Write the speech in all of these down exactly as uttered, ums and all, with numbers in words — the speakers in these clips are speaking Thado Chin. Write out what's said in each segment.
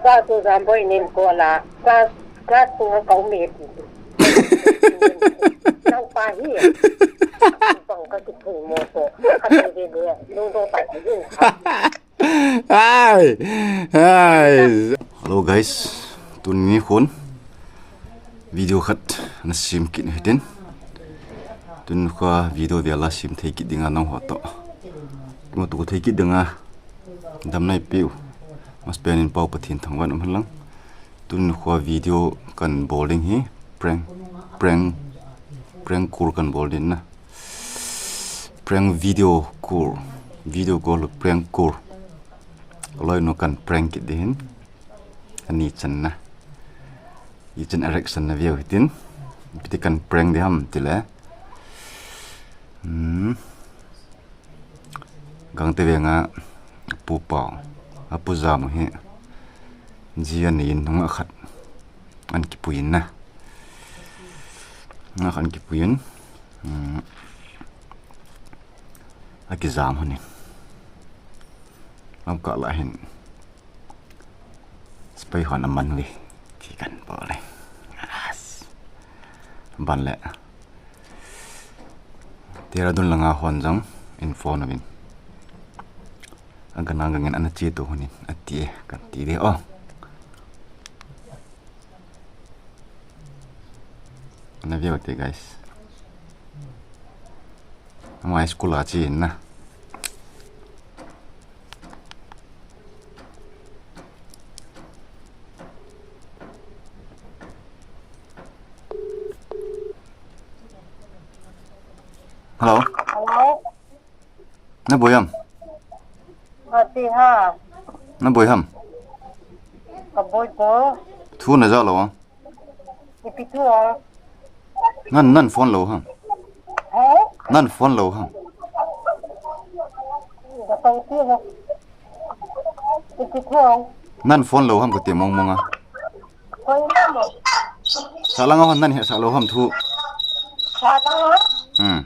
Ka tu jam boi nin ko la. Ka, ka tu ka umi ti. Nang pa hi. Bang ka ki pui mo ko. Ka tu de de. Lu do pa ki. Ai. Ai. Hello guys. Tuni khun video khat na sim kit hitin. Tun kha video vela sim thei kit dinga nang ho to. Mo tu thei kit dinga. Dam nai piu. Mas penin pau Pathen thangvah in um hen lang. Tun kha video kan bol ding hi prank, prank, prank kur kan bol ding na. Prank video kur. Video call prank kur. Loi no kan prank kit ding hin. Ani chan na. I chan a reaction na view hitin. Piti kan prank ding ham tile. Hmm. Gangte venga pu pau. Apu jamu hi. Ji ani in nunga khat. An kipuin na. Nunga khat an kipuin. Hmm. Aki jam honi. Am ka la hin. Spy hon aman ve. Ti kan bol le. As. Ban le. Dehradun langa hon jong in phone uvin. Aga na gangin ana che tu honin. Ati e, kan ti de o. Ana view te guys. Ama school a che na. Hello. Hello. Na boi ham? Ati ha. Na boi ham? Ka boi ko. Thu na ja lo. Ipi thu a? Nan, nan phone lo ham? He? Nan phone lo ham? Ga tong ti ha. Ipi thu a? Nan phone lo ham kati mong mong a. Koi na mo. Sa langa hon nan he sa lo ham thu. Sa langa? Hmm.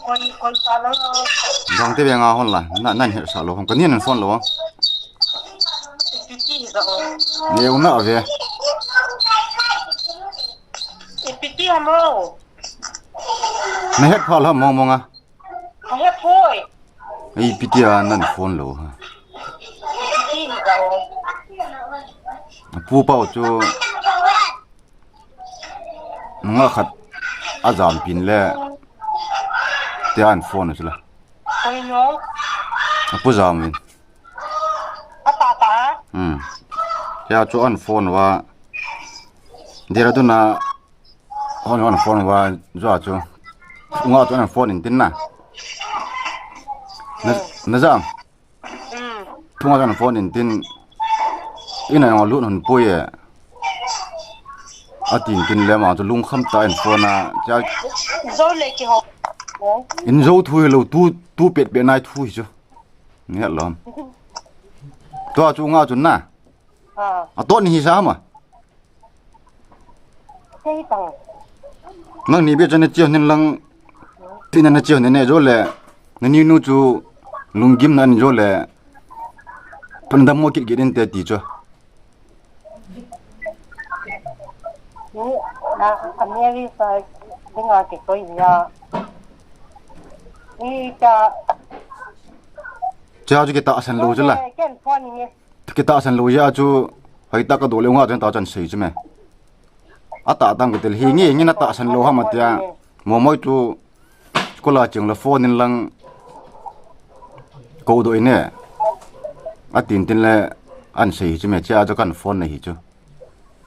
Koi, koi sa langa. Dong te be nga hon la. Nan, nan he sa lo ham. Kani nan phone lo. Ipi ti ha. Ne u na ve. Ipi ti ha mo. Na het pha la mong mong a. Ka he poi. Ipi ti a nan phone lo ha. Ipi ti ha. Pu pau chu. Nunga khat a jam pin le. Ti an phone chu la. Koi no. Apu jam in. Ata ta. Hmm. Tia chu an phone va. Dehradun a. Hon hon phone va. Jua chu. Nga chu an phone in tin na. Na, na jam. Hmm. Thunga kan phone in tin. Ina nga lut hon poi e. A tin tin le ma chu lungkham ta in phone a. Cha. Zo le ki ho. In zo thu hi lo tu, tu pet pet nai thu hi chu. Ni het lom. Tua chu nga chu na. Ah. A to ni hi sa ma. Sei tang. Nang ni be chan na chiu nin lang. Tin na chiu nin ne zo le. Na ni nu chu lunggim na ni zo le. Pan dam mo kit kit in te ti chu. Ni na a mi ri sa dinga ke koi ya. Ni cha. Cha chu ke ta san lo chu la. Ken phone ni. Kitahsan lou jeh a chu, hoitah kadoh leh u nga chun tah chun sei chu me. Atah tang kiti le, hinge, hinge natahsan lou ham atia. Momoi chu, school a cheng le phone in lang koudoh in e. Atin tin le, ahin sei hi chu me, chea chu kahin phone na hi chu.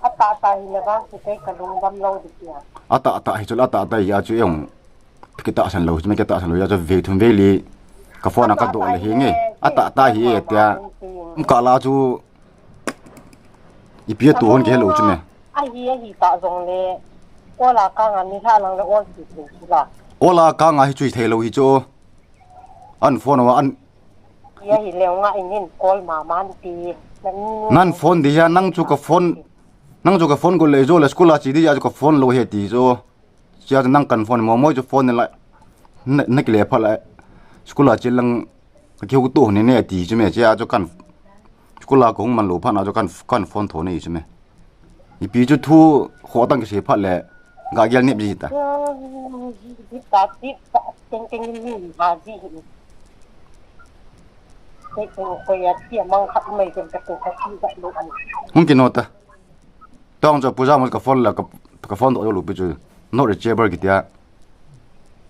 Atah tah hi le vang chu kei kalungdam lou ding tia. Atah tah hi chu le, atah tah hi a chu eihung kitahsan lou chu me, kitahsan lou hi a chu vei thum vei li ka phone a kadoh le hinge. Atah tah hi e tia. Umkah la chu ipi atoh hon kihei lou chu me. Ahi, ahi tah jong le. Ola kanga ni lha lang le ol ti thei chu la. Ola kanga hi chu hithei lou hi chu. Ahin phone uva ahin. Ahi le nga in in call mama ti. Nahin phone ding hia nang chu ka phone. Nang chu ka phone got leh jou le school a che ding a chu ka phone lou hi ti chu. Chea chu nang kahin phone, momoi chu phone la. Na, nakile phat la. School a che lang ka kihouto hon in e ti chu me chea chu kahin. School a kahung man lou phat na chu kan, kan phone tho nei chu me. Ipi chu thu kho tang kisei phat le ga gel nep ji ta. Di ta ti ta teng teng ni ha di. Te ko ko ya ti mang khat mai ken ka to ka ti ga lo. Hung kino ta. Tong cho puja mo ka phone la ka, ka phone to lo pi chu. Not reachable kitia.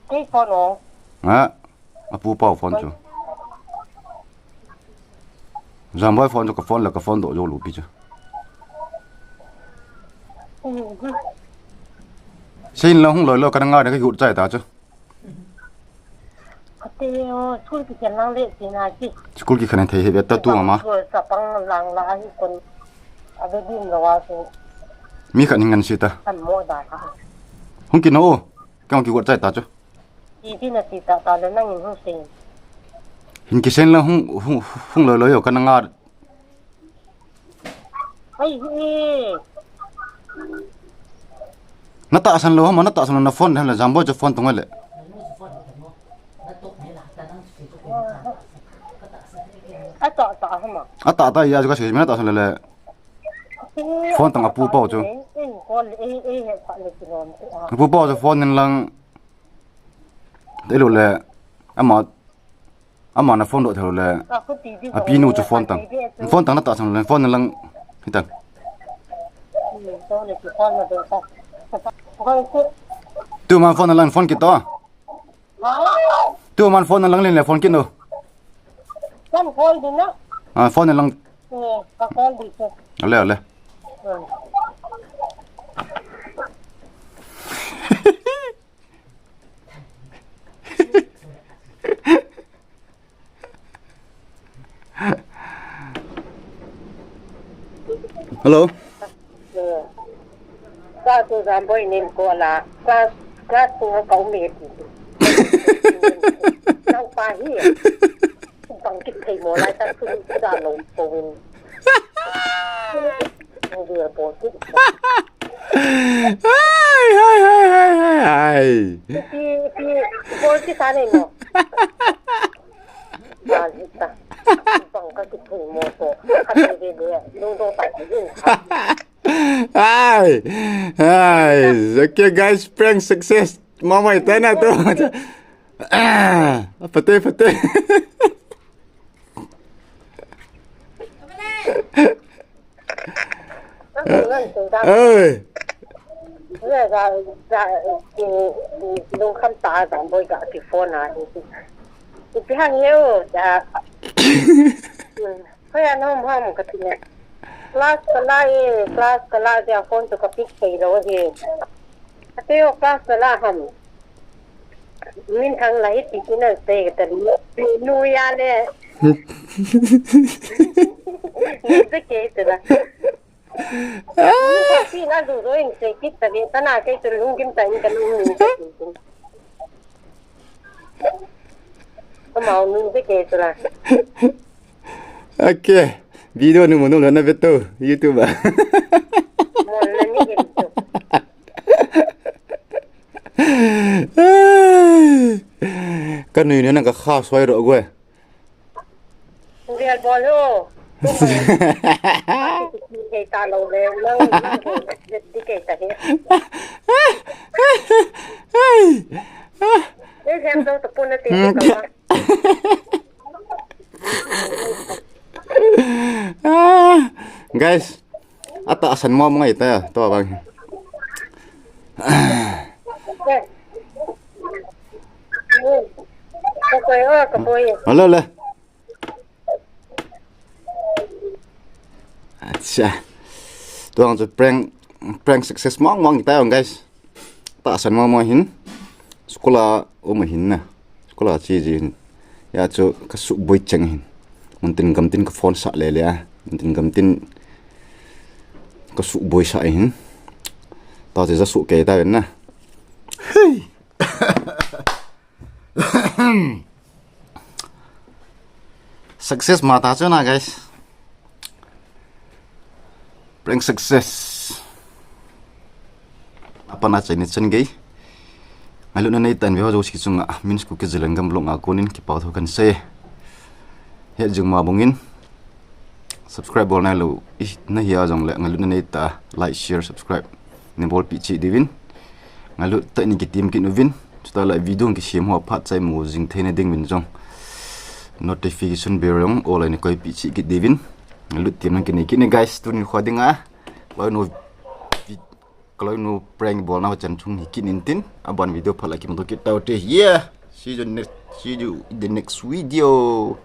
Ke phone o. Ha. Apu pau phone chu. Jamboi phone chu ka phone la ka phone to lo pi chu. Sein la hung loi lo ka nga de ka yut chai ta chu. Ate o, school ki ken lang le si na ki. School ki khan thei he ta tu ma. School sa pang lang la hi kon. Ave din lo wa su. Mi khan ngan si ta. Kan mo da ka. Hung kino. Kang ki yut chai ta chu. Ti ti na ti ta ta le nang in hung sei. Hin kisen la hung, hung, hung loi loi yo ka na nga. Ai hi. Na tahsan lou ham, na tahsan lou na phone ham le Jamboi chu phone tong le. A ta ta ham. A ta ta ya chu ka sei me na tahsan le le. Phone tong apu pau chu. Ei, ei, call, ei, ei, he, pa le ti lom ti a. Apu pau chu phone in lang. Te lo le, ama, ama na phone doh thei lo le. Ka khu ti di. Api nu chu phone tang. Phone tang na tahsan le, phone lang. Hi tang. Hmm, phone le ti phone na do ta. Ko ko. Tu ma phone lang phone kit to. Ha? Tu ma phone lang le phone kit no. Kan call di na. Ah, phone lang. Hmm, ka call di chu. Ale, ale. Hmm. Hello. Sa tu Jamboi nin ko la. Class, class tu ka um e ti. Nau pa hi. Bang kit thei mo lai ta tu da lo ko win. Ang dia po tu. Hai, hai, hai, hai, hai, hai. Ti, ti, po ti sa nei mo. Ba, ta. Bang ka kit thei mo ko. Ka te de de. Lu do ta ki din. Hai. Hai. Okay, guys, prank success. Mama, ita na to. Ah, pate, pate. Oi. Lungkham ta Jamboi ga ki phone a. Ipi hang hiu, ja. Hoi a nom ham ka ti le. Class ka la e, class ka la dia phone chu ka pick thei lo hi. Ate o class ka la ham. Min thang la hi ti ki na se ka ta ni. Nu ya le. Ni se ke te la. Ni ka si na du do in se ki ta ni ta na ke tu lung kim ta in ka lung ni se ki. Ka mau nu se ke tu la. Okay. Video nu mo nu la na veto YouTube a. Mo la ni ke tu. Ka nui ni na ka kha soi ro gwe. Real bol ho. Kei ta lo le, nang, nang, di kei ta he. Ei, hem dong ta pun na ti, ti ka. Ah, guys, ata asan mo mo ngai ta, to bang. Ka koi o, ka koi. Hello, le. Acha. Tuang chu prank, prank success mong mong ta yong, guys. Tahsan mong mong hin. School a um hin na. School a chi ji hin. Ya chu ka suboi cheng hin. Mun tin gam tin ka phone sa le le a. Mun tin gam tin ka suboi sa hin. Ta che ja su ke ta ven na. Hey. Success ma ta chu na, guys. Prank success. Apana chai ni chan gei. Ngailutna nei tan ve ho jouse chunga, ah, min sku ki Zalengam vlog a konin kipa thu kan sei. He jing ma bungin. Subscribe bol nailou nahi a jongle ngailutna neitah a like, share, subscribe neibolpeh cheh diuvin. Ngailut tah in kitem kit uvin. Chuteng le video kisem ho phat chai mu jing theina ding uvin jong notification bell jong all a neikoipeh cheh kit diuvin. Ngailut temna kinei kit ne guys, tuni nikho dinga. Loinu, kaloinu prank bolna ho chan chung hi kit intin. Aban video phat le kimuto kit taute. Yeah. See you next, see you in the next video.